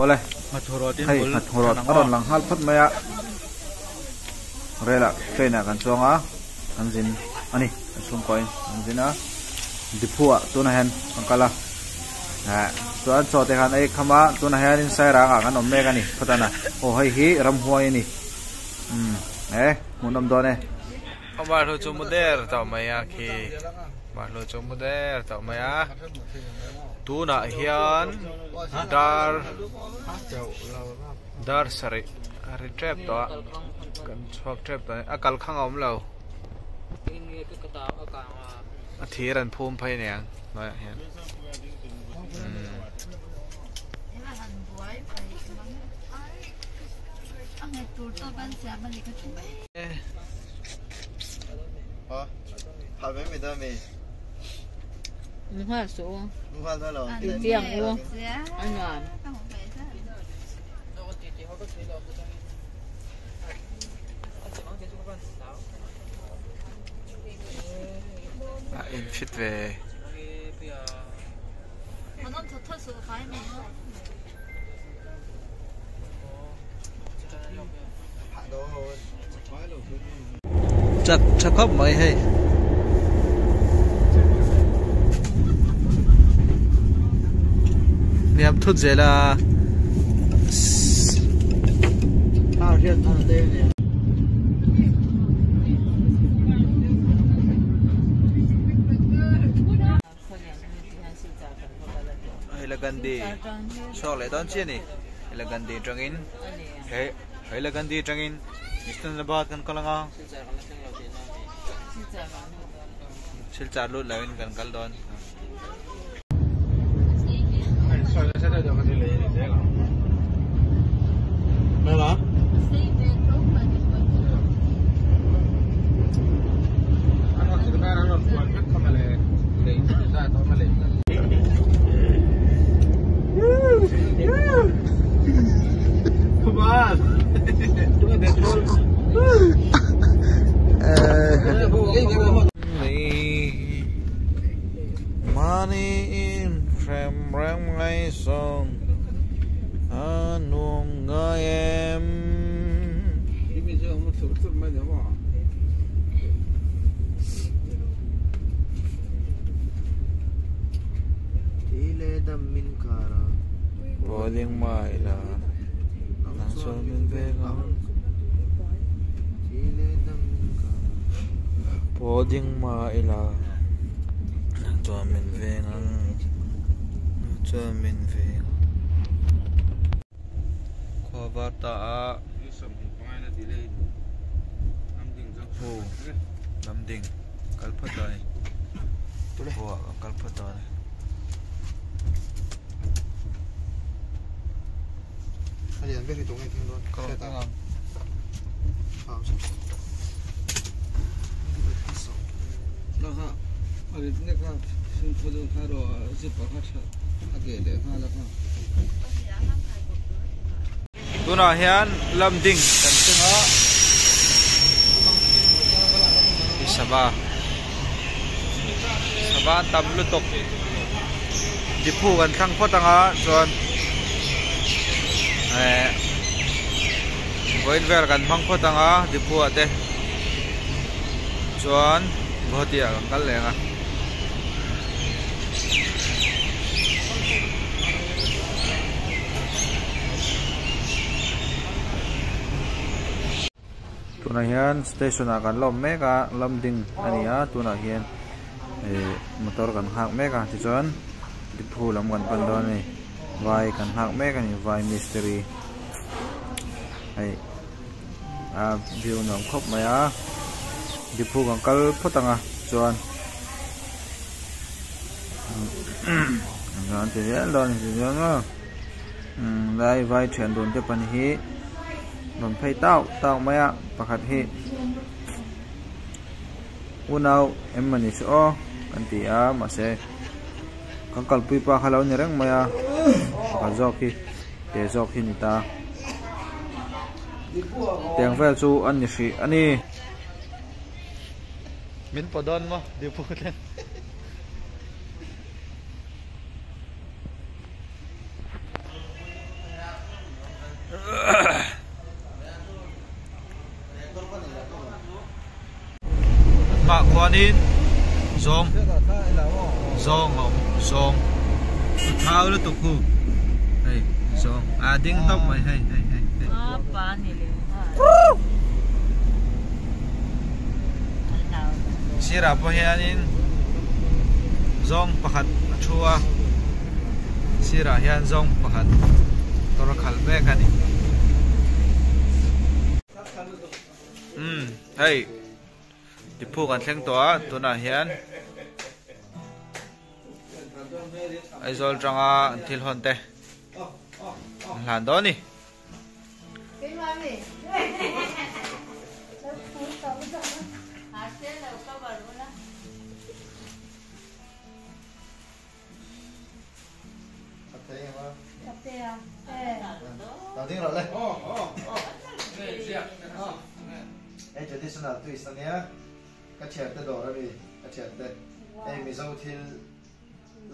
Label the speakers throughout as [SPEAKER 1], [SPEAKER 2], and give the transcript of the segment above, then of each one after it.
[SPEAKER 1] Awle, hei nghathurawt a rawn lang nghal phawt mai a, rel ah train ah kan chuang a, kan zin a ni, kan chhungkaw in kan zin a, Diphu ah tunah hian kan kal a, eh chuan chaw te khan ei kham a, tunah hian in Sairang ah kan awm mek a ni phawt a, aw hei hi ramhuai a ni, umm eh hmuhnawm dawn e.
[SPEAKER 2] Mahlo chu mu der tawh mai a khi mahlo chu mu der tawh mai a tunah hian dar dar sarih a ri tep tawh a kan chhuak tep tawh a a kal khang a awm lo a thir an phum phei aniang hnuaiah hian umm. A in fit ve. Chak tha khawp mai hei. Hniam thut zel a. Hailakandi chhuak leh dawn chiah a ni Hailakandi atangin he Hailakandi atangin Islamabad kan kal anga Silchar lut lo in kan kal dawn. Money in frame reng mai song a nuam ngai em. Bowling mai la nang chuan min veng ang Bowling mai la nang chuan min veng ang nang chuan min veng ang Khua var ta a Aw lam ding kal phawt dawn a ni Khua ah kal phawt dawn a ni. Tunah hian lam ding kan thleng a sava sava an tam lutuk diphu kan thlang phawt ang a chuan eh vawiin vel kan hmang phawt ang a diphu ah te chuan Guwahati ah kan kal leh ang a. Tunah hian station ah kan la awm mek a lam ding a ni a tunah hian ih motor kan nghak mek a tichuan diphu lam kan pan dawn a ni vai kan nghak mek a ni vai mistiri hei a view nuam khawp mai a diphu kan kal phawt ang a chuan. An ti zel dawn a ni chuan maw lai vai thian dun te pahnih hi rawn phei tauh tauh mai a pakhat hi unau em mawni chu aw kan ti a mahse kan kalpui pa kha lo ni reng mai a pakhat zawk hi te zawk hi a ni ta tiang vel chu a ni hrih a ni. Min pawh dawn maw Dipu ten.
[SPEAKER 1] chuanin zawng zawng a awm zawng thau lutuk hu hei zawng a ding tawp mai hei hei hei sirah pawh hianin zawng pakhat a thu a sirah hian zawng pakhat motor a khalh mek a ni umm hei Diphu kan thleng tawh a tunah hian Aizawl tanga an thil hawn te an hlan dawn a ni.
[SPEAKER 2] Hei traditional twist ania ka thiante dawr ami ka thiante hei mizo thil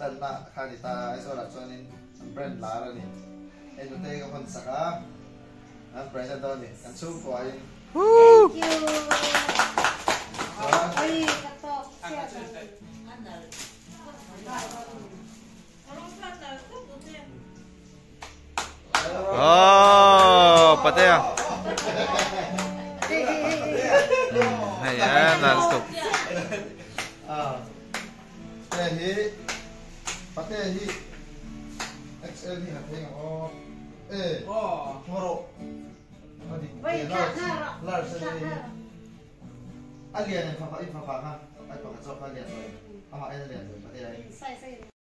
[SPEAKER 2] lanna kha ani ta Aizawl ah chuanin an brand lar ani hei nute ka hawn sak a an present dawn ani kan chhungkua in chuan.
[SPEAKER 1] Oh, patea. Hei a nal tuk.
[SPEAKER 2] Te hi pate hi XL hi hat heng o. E. Ngoro. Adi. Large. Large. A lian in fa fa in fa fa ha. Ai pakhat zawk a lian. Amah en a lian. Pate ai.